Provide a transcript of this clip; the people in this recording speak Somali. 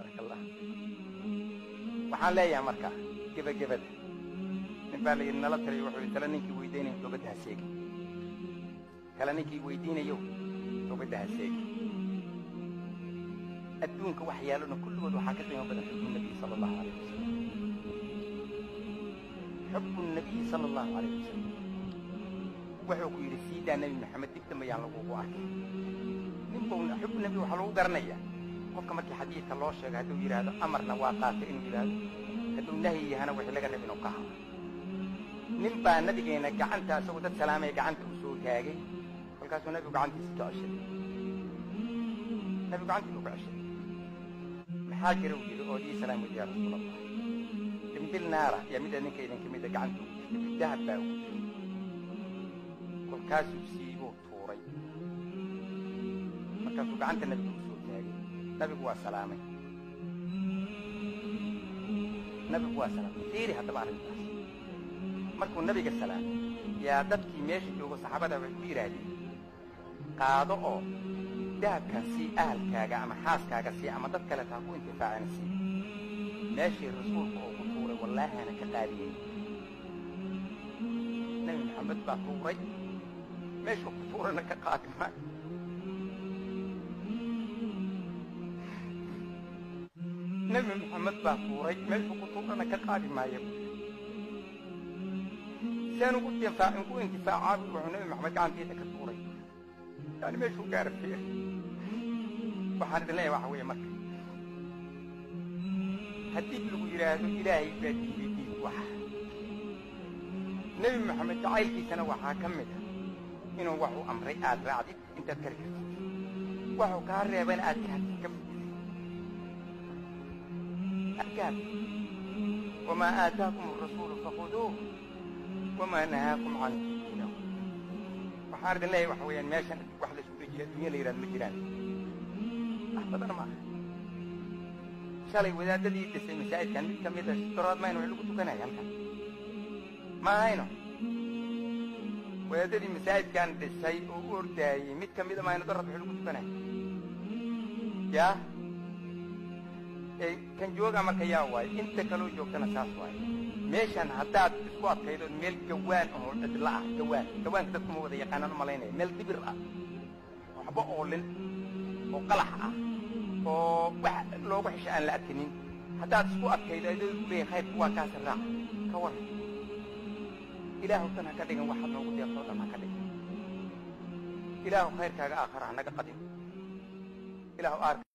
Baaraka allah. Waxaan leeyahay marka gebagabada, nin baa la yidhi nala taliyo, wuxuu yidhi tala ninkii weydiinayo toobadda ha seegin, tala ninkii weydiinayo toobadda ha seegin. Adduunka wax yaalona kulligood waxaa ka qiimo badan xubbu nabiy sala allahu alayh wasalam, xubbu nabiyi sala allahu alayh wasalam. Wuxuu ku yidhi siidaa Nebi Maxamed dib dambe yaan lagugu arkay. Ninbuu xubbu nebi waxaa lagu garanayaa qofka markii xadiidka loo sheego hadduu yidhaahdo amarna waa qaatay inuu yidhaahdo, hadduu nahyi yahana wixii laga raba inuu ka hado. Nin baa nabigeena gacanta isagoo dad salaamaya gacanta u soo taagay, kolkaasuu nabigu gacantiisa ka ceshaday. Nabigu gacantii buu ka ceshaday. Maxaa jira uu yidhi oo ii salaam weydi yaa rasuul allah? Dhimbil naara yaa mid adinka idinka mida gacanta ugu jirtay, dahab baa ugu jiray, kolkaasuu siibuu tuuray, markaasuu gacanta nabiga u soo taagay. Nabigu waa salaamay, nabigu waa salaamay. Fiiri haddaba arrintaas, markuu nabiga salaamay yaa dadkii meesha joogo saxaabada waxay ku yidhaahdeen qaado oo dahabkan sii ahalkaaga ama xaaskaaga sii ama dad kale taa ku intifaacana sii. Meeshii rasuulka oo ku tuuray wallaahana ka qaadiyey, Nebi Maxamed baa tuuray, meeshuu ku tuurana ka qaadi maayo. Nebi Maxamed baa tuuray, meeshuu ku tuurana ka qaadi maayo. Seen ugu ugu intifaacaa wuxuu Nebi Maxamed gacantiisa ka tuuray, yani meeshuu gaara fiir. Waxaan idin leeyahay waxa weeye marka haddii lagu yidhaahdo ilaahay baa diiday diid waxa Nebi Maxamed jacaylkiisana waxaa ka mid ah inuu waxuu amray aad raacdid intaad kari kartid, waxuu kaa reebana aad ka hartid ka aad ka hartid. Wamaa aataakum arasuulu fakhuduuh wamaa nahaakum canhu fantahu. Waxaan idin leeyahay waxa weeyaan meeshan wax la isku dejiya adduunya la yidhahdo ma jiraan, wax badan ma aha. Shalay wadaadadii dhisay masaajidkan mid ka mid a dorood mayno wax lagu tukanaya halkan ma ahayno. Wadaadadii masaajidkan dhisay oo u ordaayey mid ka mid a mayno dorood wax lagu tukanaya yaa kan jooga marka yaa waayo, inta kaloo joogtana saas waayo. Meeshan haddaad isku adkaydo meel gawaan oo cidla ah, gawaan gawaanka dadku ma wada yaqaanaan u malaynaya, meel dibir ah waxba oolin oo qalax ah oo wax loogu xisho aan la arkinin, haddaad isku adkaydo adoo ku leeyahay khayrku waa kaasa raac ka waran. Ilaahu tan ha ka dhigan waxaad noogu deeqtoo dhan ha ka dhigan. Ilaahu khayrkaaga aakhara ha naga qadin. Ilaahu aarka